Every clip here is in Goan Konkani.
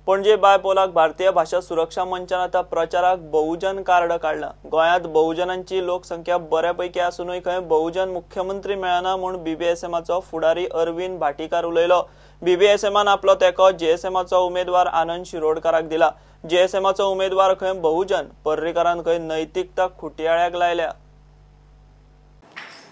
पणजे बायपोलाक भारतीय भाशा सुरक्षा मंचान आतां प्रचाराक बहुजन कार्ड काडलां। गोंयांत बहुजनांची लोकसंख्या बऱ्यापैकी आसूनय खंय बहुजन मुख्यमंत्री मेळना म्हूण बीबीएसएमाचो फुडारी अरविंद भाटीकार उलयलो। बीबीएसएमान आपलो तेंको जेएसएमाचो उमेदवार आनंद शिरोडकाराक दिला। जेएसएमाचो उमेदवार खंय बहुजन, पर्रीकारान खंय नैतिकता खुटयाळ्याक लायल्या।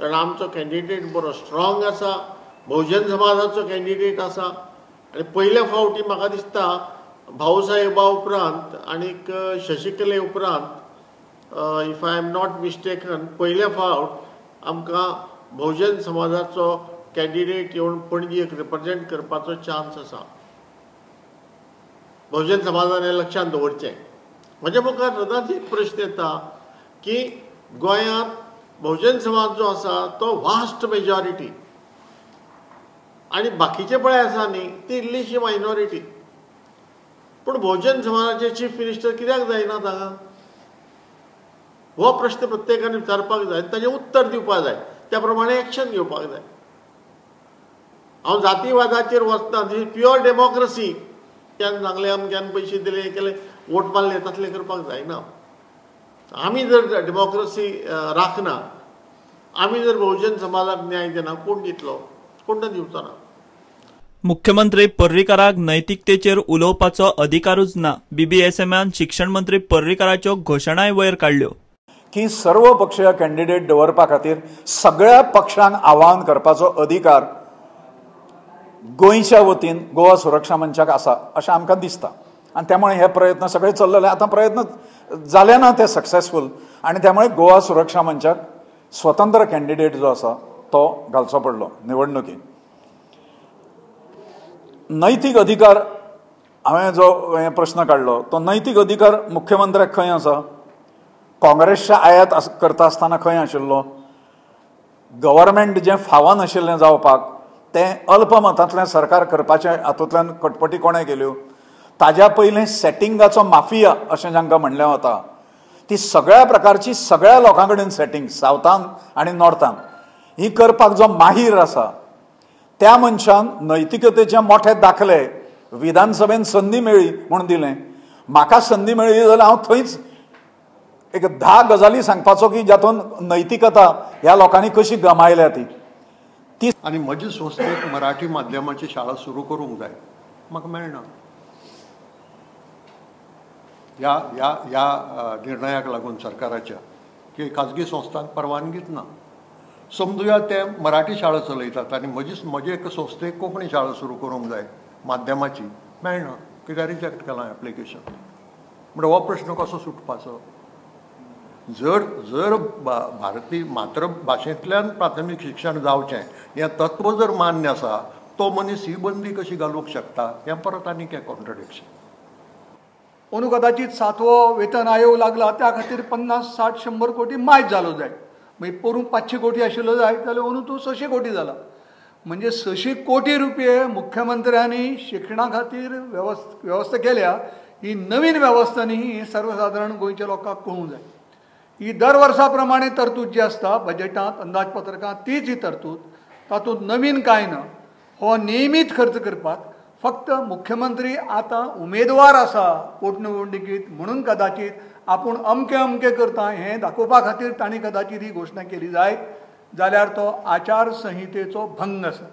कारण आमचो कॅन्डिडेट बरो स्ट्रॉंग आसा, बहुजन समाजाचो कॅन्डिडेट आसा आनी पयल्या फावटी म्हाका दिसता भाऊसाहेबा उपरांत आनीक शशिकले उपरांत if I am not mistaken पयल्या फावट आमकां बहुजन समाजाचो कॅन्डिडेट येवन पणजेक रिप्रेजेंट करपाचो चान्स आसा। बहुजन समाजान हें लक्षांत दवरचें। म्हज्या मुखार सदांच एक प्रश्न येता की गोंयांत बहुजन समाज जो आसा तो वास्ट मेजॉरिटी आनी बाकीचे पळय आसा न्ही ती इल्लीशी मायनॉरिटी। पूण बहुजन समाजाचे चीफ मिनिस्टर कित्याक जायना हांगा, हो प्रश्न प्रत्येकान विचारपाक जाय आनी ताजें उत्तर दिवपाक जाय, त्या प्रमाणे एक्शन घेवपाक जाय। हांव जातीवादाचेर वचना, दी प्युअर डेमोक्रेसी। त्यान सांगलें अमक्यान पयशे दिले हे केले वोट मारले तसलें करपाक जायना। आमी जर डेमोक्रेसी राखना, आमी जर बहुजन समाजाक न्याय दिना, कोण दितलो? कोण दिवचो ना। मुख्यमंत्री पर्रीकाराक नैतिकतेचेर उलोवपाचो अधिकारूच ना। बीबीएसएमान शिक्षण मंत्री पर्रीकाराच्यो घोशणाय वयर काडल्यो की सर्व पक्षीय कॅन्डिडेट दवरपा खातीर सगळ्या पक्षांक आवाहन करपाचो अधिकार गोंयच्या वतीन गोवा सुरक्षा मंचाक आसा अशें आमकां दिसता आनी त्यामुळे हे प्रयत्न सगळे चल्लेले। आतां प्रयत्न जाले ना ते सक्सेसफूल आनी त्यामुळे गोवा सुरक्षा मंचाक स्वतंत्र कॅन्डिडेट जो आसा तो घालचो पडलो निवडणुकीत। नैतीक अधिकार हांवें जो हे प्रश्न काडलो तो नैतीक अधिकार मुख्यमंत्र्याक खंय आसा? काँग्रेसच्या आयात करता आसतना खंय आशिल्लो? गव्हर्मेंट जें फावो नाशिल्लें जावपाक तें अल्पमतांतलें सरकार करपाचें हातूंतल्यान कटपटी कोणें केल्यो? ताज्या पयलीं सेटिंगाचो माफिया अशें जांकां म्हणलें वता ती सगळ्या प्रकारची सगळ्या लोकां कडेन सेटिंग सावथान आनी नॉर्थान ही करपाक जो माहीर आसा त्या मनशान नैतिकतेचे मोठे दाखले विधानसभेन संदी मेळ्ळी म्हूण दिलें। म्हाका संदी मेळ्ळी जाल्यार हांव थंयच एक 10 गजाली सांगपाचो की जातून नैतिकता ह्या लोकांनी कशी गमायल्या ती ती। आनी म्हजे संस्थेक मराठी माध्यमाची शाळा सुरू करूंक जाय, म्हाका मेळना। ह्या ह्या ह्या निर्णयाक लागून सरकाराच्या की खाजगी संस्थांक परवानगीच ना। समजुया ते मराठी शाळा चलयतात आनी म्हजे एका संस्थेक कोंकणी शाळा सुरू करूंक जाय माध्यमाची, मेळना कित्याक रिजेक्ट केलां एप्लिकेशन। म्हणटा हो प्रश्न कसो सुटपाचो? जर जर भारतीय मातृभाशेंतल्यान प्राथमीक शिक्षण जावचें हें तत्व जर मान्य आसा तो मनीस ही बंदी कशी घालूंक शकता हें परत आनीक एक कॉन्ट्रडिक्शन। अंदू कदाचित 7वो वेतन आयोग लागला त्या खातीर 50, 60, 100 कोटी मायज जालो जाय, मागीर पोरूं 500 कोटी आशिल्लो जाय जाल्यार अंदू तो 600 कोटी जाला। म्हणजे 600 कोटी रुपये मुख्यमंत्र्यांनी शिक्षणा खातीर वेवस्था केल्या। ही नवीन वेवस्था न्ही, ही सर्वसाधारण गोंयच्या लोकांक कळूंक जाय। ही दर वर्सा प्रमाणे तरतूद जी आसता बजेटांत अंदाजपत्रकांत तीच ही तरतूद, तातूंत नवीन कांय ना। हो नियमीत खर्च करपाक फक्त मुख्यमंत्री आतां उमेदवार आसा पोटनिवडणुकीत म्हणून कदाचित आपूण अमकें अमकें करता हें दाखोवपा खातीर तांणी कदाचित ही घोशणा केली जायत जाल्यार तो आचारसंहितेचो भंग आसा।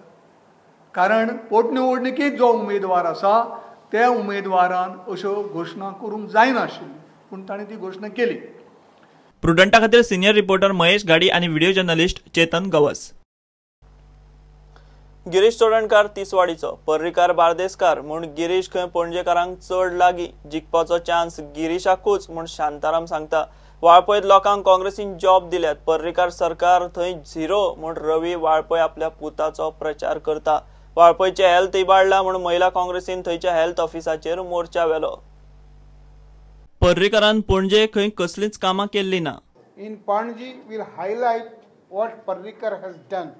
कारण पोटनिवडणुकीत जो उमेदवार आसा त्या उमेदवारान अश्यो घोशणा करूंक जायनाशिल्ल्यो, पूण ताणें ती घोशणा केली। प्रुडंटा खातीर सिनियर रिपोर्टर महेश घाडी आणि व्हिडिओ जर्नलिस्ट चेतन गवस। गिरीश चोडणकार तिसवाडीचो, पर्रीकार बार्देसकार म्हूण गिरीश खंय पणजेकारांक चड लागीं, जिखपाचो चान्स गिरीशाकूच म्हूण शांताराम सांगता। वाळपयत लोकांक काँग्रेसीन जॉब दिल्यात, पर्रीकार सरकार थंय झिरो म्हूण रवी वाळपय आपल्या पुताचो प्रचार करता। वाळपयचे हेल्थ इबाडला म्हूण महिला काँग्रेसीन थंयच्या हेल्थ ऑफिसाचेर मोर्चा व्हेलो। पर्रीकारान पणजे खंय कसलीच कामां केल्ली ना। In Panaji will highlight what Parrikar has done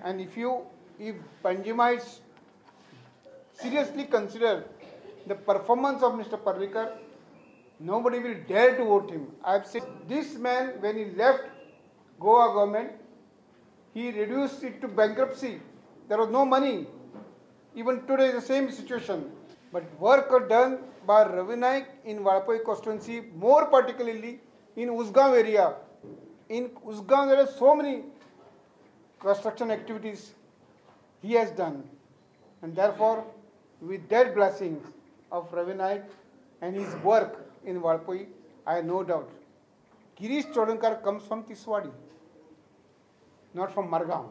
and if Panjimites seriously consider the performance of Mr. Parrikar, nobody will dare to vote him. I have seen this man when he left Goa government, he reduced it to bankruptcy. There was no money. Even today the same situation. But work done by Ravi Naik in Valpoi constituency, more particularly in Usgao area. In Usgao there are so many construction activities he has done, and therefore with that blessings of Ravi Naik and his work in Valpoi, I have no doubt. Girish Chodankar comes from Tiswadi, not from Margao,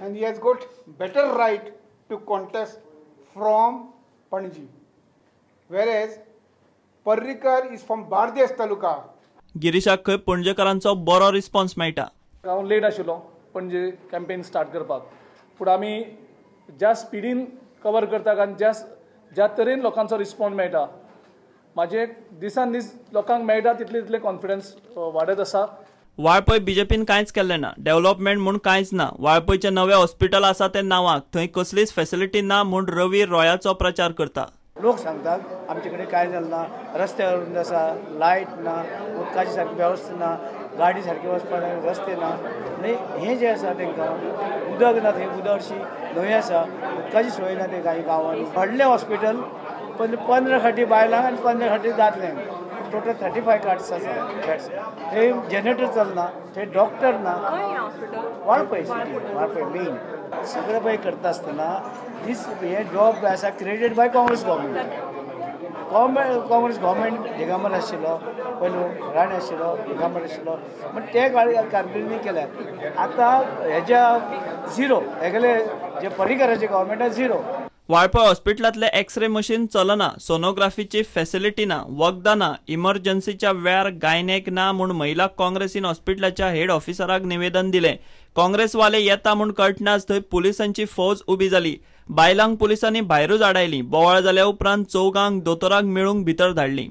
and he has got better right to contest from Panaji, whereas Parrikar is from Bardes Taluka. गिरीशाक खंय पणजेकारांचो बरो रिस्पॉन्स मेळटा. हांव लेट आशिल्लो पणजे कॅम्पेन स्टार्ट करपाक, पूण आमी ज्या स्पिडीन कवर करतात आनी ज्या तरेन लोकांचो रिस्पॉन्स मेळटा, म्हाजे दिसान दीस लोकांक मेळटा तितले तितले कॉन्फिडन्स वाडत आसा. वाळपय बीजेपीन कांयच केल्लें ना, डेव्हलपमेंट म्हूण कांयच ना. वाळपयचें नवें हॉस्पिटल आसा तें नांवाक, थंय कसलीच फॅसिलिटी ना म्हूण रवी रॉयाचो प्रचार करता. लोक सांगतात आमचे कडेन कांय जालें ना, रस्ते अरुंद आसा, लायट ना, उदकाची सारकी वेवस्था ना, गाडी सारकी वचपाक रस्ते ना. आनी हें जें आसा तांकां उदक ना, थंय उदक अशी न्हंय आसा, उदकाची सोय ना ते कांय गांवांनी. व्हडलें हॉस्पिटल पण 15 खाटी बायलांक आनी 15 खाटी दादल्यांक, टोटल 35 कार्ड्स आसा बेड्स. थंय जनरेटर चलना, थंय डॉक्टर ना. वाळपय सिटी, वाळपय मेन सगळें पळय करता आसतना दीस हे जॉब आसा created by Congress government. Congress government Digambar आशिल्लो, पयलू राणे आशिल्लो, दिगंबर आशिल्लो, पण ते कारकिर्दी केल्या. आतां हेज्या झिरो हेगेले जे पर्रीकराचे गव्हर्मेंट झिरो. वाळपय हॉस्पिटलांतले एक्सरे मशीन चलना, सोनोग्राफीची फॅसिलिटी ना, वखदां ना, इमर्जन्सीच्या वेळार गायनेक ना म्हूण महिला काँग्रेसीन हॉस्पिटलाच्या हेड ऑफिसराक निवेदन दिलें. काँग्रेसवाले येता म्हूण कळटनाच थंय पुलिसांची फौज उबी जाली. बायलांक पुलिसांनी भायरूच आडायली. बोवाळ जाल्या उपरांत चौगांक दोतोराक मेळूंक भितर धाडली.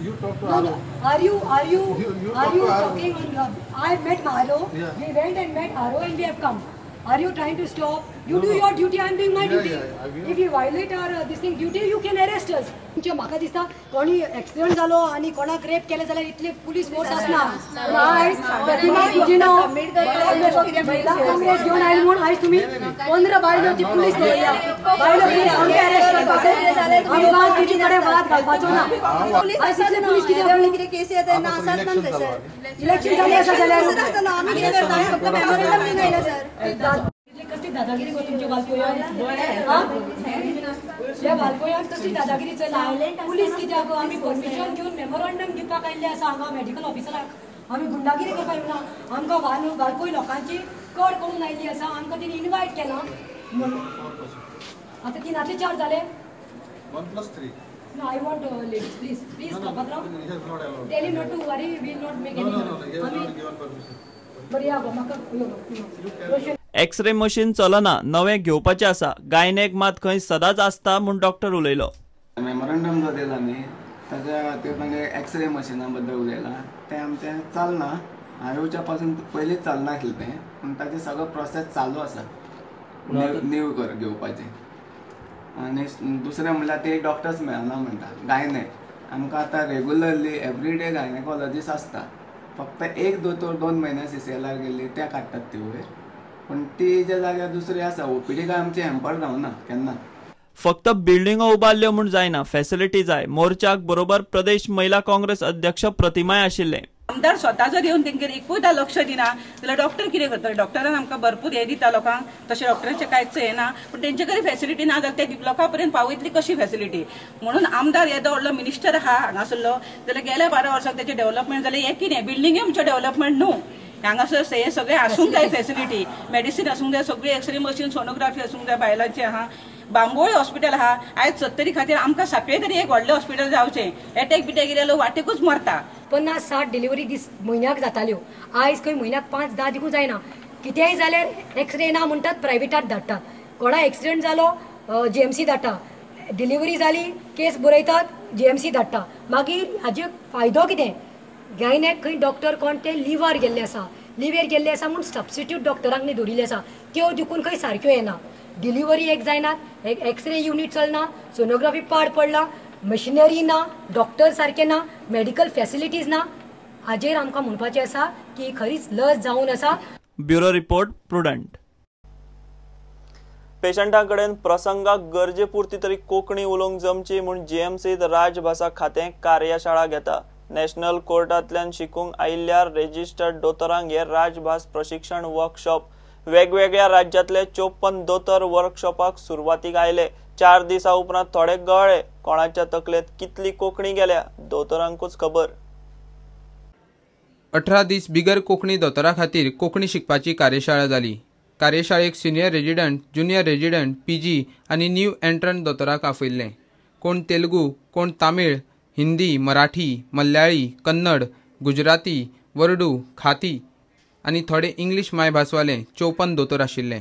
You talk to Aro. No. Are you talking on? I met Aro. Yeah. We went and met Aro and we have come. Are you trying to stop? You do your duty. I am doing my duty. Yeah, if you violate our this thing duty, you can arrest us. म्हाका दिसता कोणी एक्सिडंट जालो आनी कोणाक रेप केले जाल्यार इतले पुलीस फोर्स आसना. आयज प्रतिमा तुजिनो महिला काँग्रेस घेवन आयले म्हूण आयज तुमी 15 बायलो ती पुलीस दवरल्या. बायलो पुलीस आमकां अरेस्ट करपाक, आमकां तुजे कडेन वाद घालपाचो ना. आयज इतले पुलीस कित्याक इलेक्शन जालें आसा जाल्यार कसली दादागिरी गो तुमच्या वाळपयान? ह्या वाळपयान कसली दादागिरी चला? पुलीस कित्याक? आमी परमिशन घेवन मेमोरंडम दिवपाक आयिल्ले आसा हांगा मेडिकल ऑफिसराक. आमी गुंडागिरी करपाक येवना. आमकां वाळपय लोकांची कड करून आयिल्ली आसा. आमकां तिणी इनवायट केला म्हणून आतां 3 4 जाले. 1+3. No, I want ladies, please, please, Kapatrao. Tell him not to worry, we will not make any. No, he has not given permission. But yeah, म्हाका एक्सरे मशीन चलना, नवें घेवपाचें आसा. गायनेक मात खंय सदांच आसता म्हूण डॉक्टर उलयलो. मेमोरंडम जो दिला न्ही ताच्या खातीर मागीर एक्सरे मशिना बद्दल उलयलां. तें आमचें चलना, हांव येवच्या पासून पयलींच चलना आसलें तें, पूण ताचें सगळो प्रोसेस चालू आसा न्यू कर घेवपाचें. आनी दुसरें म्हणल्यार ते डॉक्टर्स मेळना म्हणटा गायनेक. आमकां आतां रेगुलरली एवरीडे गायनेकॉलॉजिस्ट आसता, फक्त एक दोतोर 2 म्हयने CCLR गेल्ली ते काडटात ती वयर, पूण ती ज्या जाग्यार दुसरी आसा ओपीडी काय आमची हॅम्पर जावना केन्ना. फक्त बिल्डिंगो उबारल्यो म्हूण जायना, फॅसिलिटी जाय. मोर्चाक बरोबर प्रदेश महिला काँग्रेस अध्यक्ष प्रतिमाय आशिल्ले. आमदार स्वता जर येवन तेंगेर एकूयदा लक्ष दिना जाल्यार डॉक्टर कितें करतले? डॉक्टरान आमकां भरपूर हें दिता लोकांक, तशें डॉक्टरांचें कांयच हें ना, पूण तेंचे कडेन फॅसिलिटी ना जाल्यार ते लोकां पर्यंत पावयतली कशी फॅसिलिटी? म्हणून आमदार येदो व्हडलो मिनिस्टर आहा हांगासरलो जाल्यार गेल्या 12 वर्सांक तेचें डेव्हलपमेंट जालें हें कितें? बिल्डिंगूय आमचें डेव्हलपमेंट न्हू. हांगासर हें सगळें आसूंक जाय फॅसिलिटी, मेडिसीन आसूंक जाय, सगळी एक्सरे मशीन, सोनोग्राफी आसूंक जाय बायलांचें आहा. बांबोळे हॉस्पिटल आहा, आयज 70 खातीर आमकां साखळे तरी एक व्हडलें हॉस्पिटल जावचें. एटॅक बिटॅक येयल्यार लोक वाटेकूच मरता. 50-60 डिलिव्हरी दीस म्हयन्याक जाताल्यो, आयज खंय म्हयन्याक 5-10 दिवूंक जायना. कितेंय जाल्यार एक्सरे ना म्हणटात, प्रायवेटात धाडटात. कोणा एक्सिडंट जालो GMC धाडटा, डिलिव्हरी जाली केस बरयतात GMC धाडटा. मागीर हाजे फायदो कितें? गायनेक खंय डॉक्टर कोण ते लिव्हार गेल्ले आसा, लिव्हेर गेल्ले आसा म्हूण सबस्टिट्यूट डॉक्टरांक न्ही दवरिल्ले आसा, त्यो देखून खंय सारक्यो येना. डिलिव्हरी एक जायना, एक्सरे युनीट चलना, सोनोग्राफी पाड पडला, मशिनरी ना, डॉक्टर सारके ना, मेडिकल फॅसिलिटीज ना. हाजेर आमकां म्हणपाचें आसा की खरीच लज जावन आसा. Bureau report, Prudent. पेशंटां कडेन प्रसंगाक गरजे पुरती तरी कोंकणी उलोवंक जमची म्हूण जीएमसीत राजभाशा खातें कार्यशाळा घेता. नॅशनल कोर्टांतल्यान शिकूंक आयिल्ल्या रेजिस्टर्ड दोतोरांक हे राजभास प्रशिक्षण वर्कशॉप. वेगवेगळ्या राज्यांतले 54 दोतोर वर्कशॉपाक सुरवातीक आयले. 4 दिसां उपरांत थोडे गळ्ळे. कोणाच्या तकलेंत कितली कोंकणी गेल्या दोतोरांकूच खबर. 18 दीस बिगर कोंकणी दोतोरा खातीर कोंकणी शिकपाची कार्यशाळा जाली. कार्यशाळेक senior resident, junior resident, PG आनी न्यू एंट्रंट दोतोराक आपयल्लें. कोण तेलुगू, कोण तामीळ, हिंदी, मराठी, मल्याळी, कन्नड, गुजराती, वर्डू, खाती आनी थोडे इंग्लीश मायभासवाले 54 दोतोर आशिल्ले.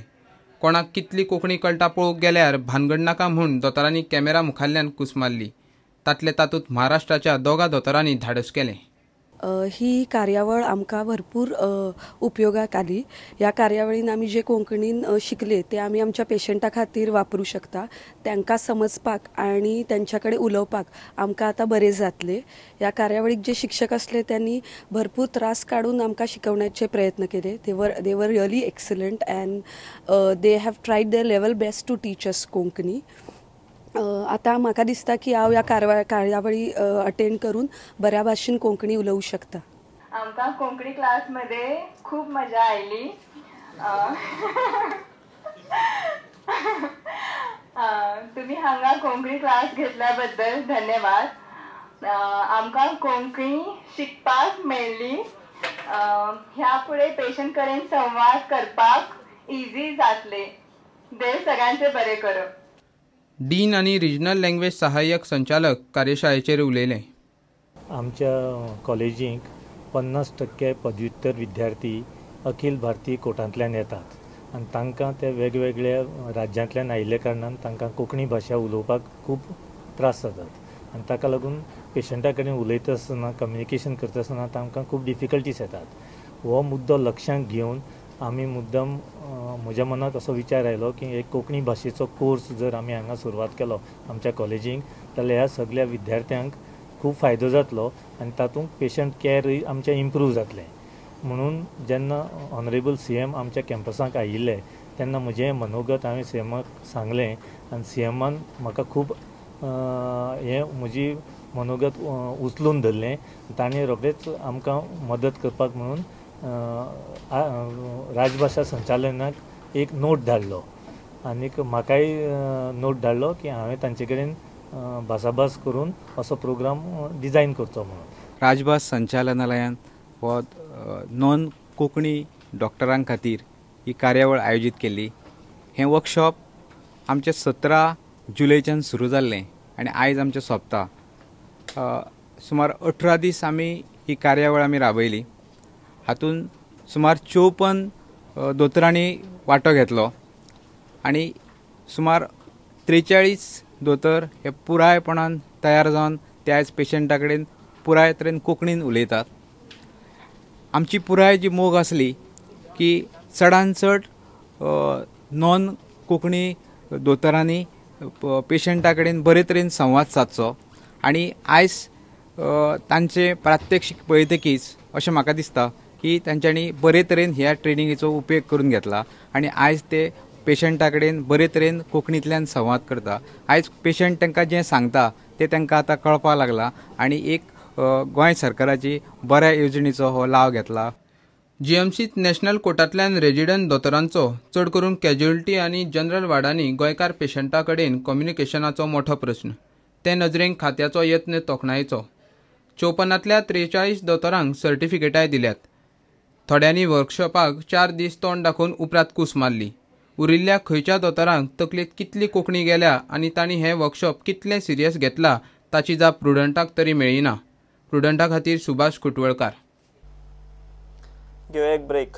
कोणाक कितली कोंकणी कळटा पळोवंक गेल्यार भानगड नाका म्हूण दोतोरांनी कॅमेरा मुखाल्ल्यान कूस मारली. तातले तातूंत महाराष्ट्राच्या 2 दोतोरांनी धाडस केलें. ही कार्यावळ आमकां भरपूर उपयोगाक आली. ह्या कार्यावळीन आमी जे कोंकणीन शिकले ते आमी आमच्या पेशंटा खातीर वापरूं शकता. तांकां समजपाक आनी तांच्या कडेन उलोवपाक आमकां आतां बरें जातलें. ह्या कार्यावळीक जे शिक्षक आसले त्यांनी भरपूर त्रास काडून आमकां शिकवण्याचे प्रयत्न केले. They were really excellent and they have tried their level best to teach us Konkani. आतां म्हाका दिसता की हांव ह्या कार्यावळी अटेंड करून बऱ्या भाशेन कोंकणी उलोवंक शकता. आमकां कोंकणी क्लासमध्ये खूब मजा आयली. तुम्ही हांगा कोंकणी क्लास घेतल्याबद्दल धन्यवाद. आमकां कोंकणी शिकपाक मेळ्ळी. ह्या फुडें पेशंट कडेन संवाद करपाक इजी जातले. देव सगळ्यांचे बरें करूं. डीन आनी रिजनल लँग्वेज सहाय्यक संचालक कार्यशाळेचेर उलयले. आमच्या कॉलेजींक 50% पदव्युत्तर विद्यार्थी अखिल भारतीय कोटांतल्यान येतात आनी तांकां ते वेगवेगळ्या राज्यांतल्यान आयिल्ल्या कारणान तांकां कोंकणी भाशा उलोवपाक खूब त्रास जातात आनी ताका लागून पेशंटा कडेन उलयता आसतना, कम्युनिकेशन करता आसतना तांकां खूब डिफिकल्टीज येतात. हो मुद्दो लक्षांत घेवन आमी मुद्दम म्हज्या मनात असो विचार आयलो की एक कोंकणी भाशेचो कोर्स जर आमी हांगा सुरवात केलो आमच्या कॉलेजींक जाल्यार ह्या सगळ्या विद्यार्थ्यांक खूब फायदो जातलो आनी तातूंत पेशंट कॅरय आमचें इम्प्रूव जातलें. म्हणून जेन्ना ऑनरेबल सीएम आमच्या कॅम्पसाक आयिल्ले तेन्ना म्हजें मनोगत हांवें सीएमाक सांगलें आनी सीएमान म्हाका खूब हें म्हजी मनोगत उचलून धरलें. ताणें रोखडेच आमकां मदत करपाक म्हणून राजभाशा संचालनाक एक नोट धाडलो आनीक म्हाकाय नोट धाडलो की हांवें तांचे कडेन भासाभास करून असो प्रोग्राम डिजायन करचो म्हणून. राजभास संचालनालयान हो नॉन कोंकणी डॉक्टरां खातीर ही कार्यावळ आयोजीत केल्ली. हें वर्कशॉप आमचें 17 जुलयच्यान सुरू जाल्लें आनी आयज आमचें सोंपता. सुमार 18 दीस आमी ही कार्यावळ आमी राबयली. हातूंत सुमार 54 दोतोरांनी वांटो घेतलो आनी सुमार 43 दोतोर हे पुरायपणान तयार जावन ते आयज पेशंटा कडेन पुराय तरेन कोंकणीन उलयतात. आमची पुराय जी मोग आसली की चडान चड नॉन कोंकणी दोतोरांनी पेशंटा कडेन बरे तरेन संवाद सादचो आनी आयज तांचे प्रात्यक्षीक पळयतकीच अशें म्हाका दिसता की तांच्यांनी बरे तरेन ह्या ट्रेनिंगेचो उपयोग करून घेतला आनी आयज ते पेशंटा कडेन बरे तरेन कोंकणींतल्यान संवाद करता. आयज पेशंट तांकां जें सांगता तें तांकां आतां कळपाक लागलां आनी एक गोंय सरकाराची बऱ्या येवजणेचो हो लाव घेतला. जीएमसीत नॅशनल कोटांतल्यान रेजिडंट दोतोरांचो चड करून कॅज्युअल्टी आनी जनरल वार्डांनी गोंयकार पेशंटा कडेन कम्युनिकेशनाचो मोठो प्रस्न. ते नदरेन खात्याचो यत्न तोखणायेचो. 54तल्या 43 दोतोरांक सर्टिफिकेटाय दिल्यात. थोड्यांनी वर्कशॉपाक 4 दीस तोंड दाखोवन उपरांत कूस मारली. उरिल्ल्या खंयच्या दोतोरांक तकलेंत कितली कोंकणी गेल्या आनी तांणी हें वर्कशॉप कितलें सिरियस घेतला ताची जाप प्रुडंटाक तरी मेळ्ळी ना. प्रुडंटा खातीर सुभाष कुटवळकार. घेवया एक ब्रेक.